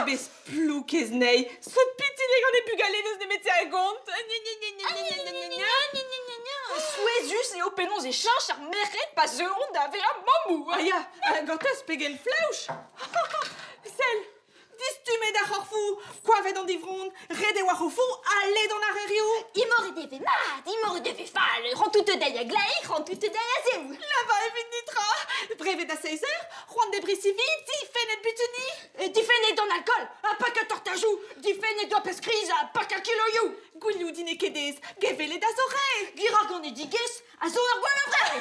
Pebez ploukez nei, sot pitile gant e bugale n'eus nemeti a gont. Souezhus eo penaos e cheñch ar merc'hed pa zeuont da vezañ mammoù. Ah ya, gantez pegen flaouch. Sell, distummet ar c'horfoù, koavet an divron, ret eo ar c'horfoù ha led an arerioù. Imor e defe mat, imor e defe fall, rantout dezhi a gleiz, rantout dezhi a zehoù. Lava evit nitra, brevet da seizh eur, c'hoant debriñ sivi, difennet butuniñ. Difennet an alkool, ha pakañ tortajoù, difennet d'ur pezh kriz ha pakañ kiloioù. Gwilhoù dinekedez, gevelet a zo re. Gwir ar ganedigezh a zo ur gwall hunvre.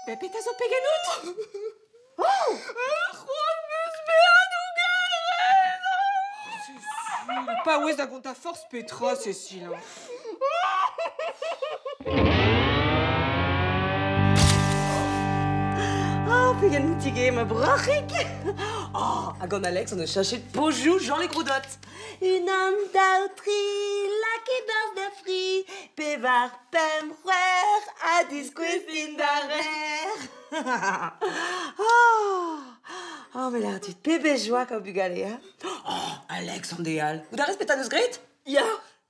Be petra zo pegen out? Oh! C'hoant 'meus bezañ dougerez! Cécile, paouez da gontañ forzh petra, Cécile. Oh, pegen moutige ma broc'hig! Oh, hag an Alex on eus cheñchet pozioù Jean Les Groudottes. Unan, daou, tri, lak e-barzh da fri, pevar, pemp, c'hwec'h, ha diskouez din da rec'h. Oh, oh, mais là, tu pebezh joa kaout bugale, hein? Oh, Alex an deal. Goût a rez petra neus graet? Ya.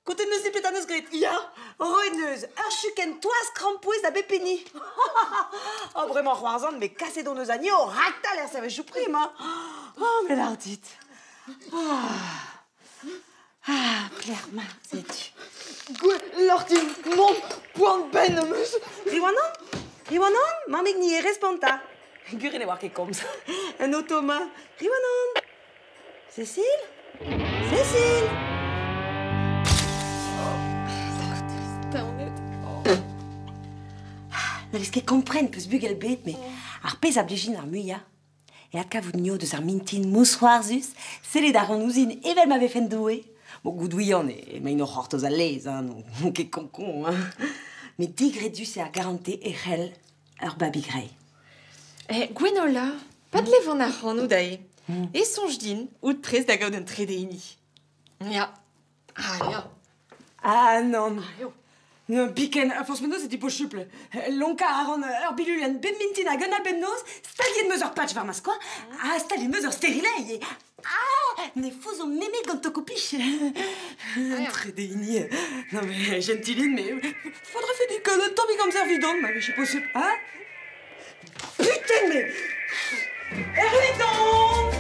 Kontet neus dit petra neus graet? Ya. Roet neus ur chukenn toaz krampouezh da bep hini. Oh, bremañ c'hoarzhan, met kaset hon eus anezho raktal er servijoù prim, hein? Oh, mais lâr dit. Ah, ah Claire-ma, setu. Gwelloc'h din mont poan benn am eus. Riwanon? Riwanon? Mammig ni e responta. Gwir ne oar ket komz. Un automa. Riwanon? Cécile? Cécile? N'hallez ket kompren peus bugel bet, met ar pezh a blijin ar muiañ e adkavout nio deus ar mintin mousc'hoarzhus, sellet a ran ouzhin evel ma vefen Doue. Bon, goudouian emaint o c'hortoz al laezh, hein, n'on ket con-con, hein. Met digredus eo ar garantez e c'hell ur babig reiñ. Eh, Gwenola, pa dlevan ac'hanout aze, e soñj din out prest da gaout un trede hini. Ya. Ah, ya. Ah non. Non, biken, forzh penaos e diposupl. Lonkañ a ran ur bilulenn bep mintin hag un all bemnoz, staliet 'm eus ur patch war ma skoaz, ha staliet 'm eus ur sterilet. Ah, ne fouzomp nemet gant tokopich. Trede hini. Non mais gentiline, mais faudrait faire du un tammig amzer 'vidon, ma vije posupl, hein? Putain, mais... Erruit on!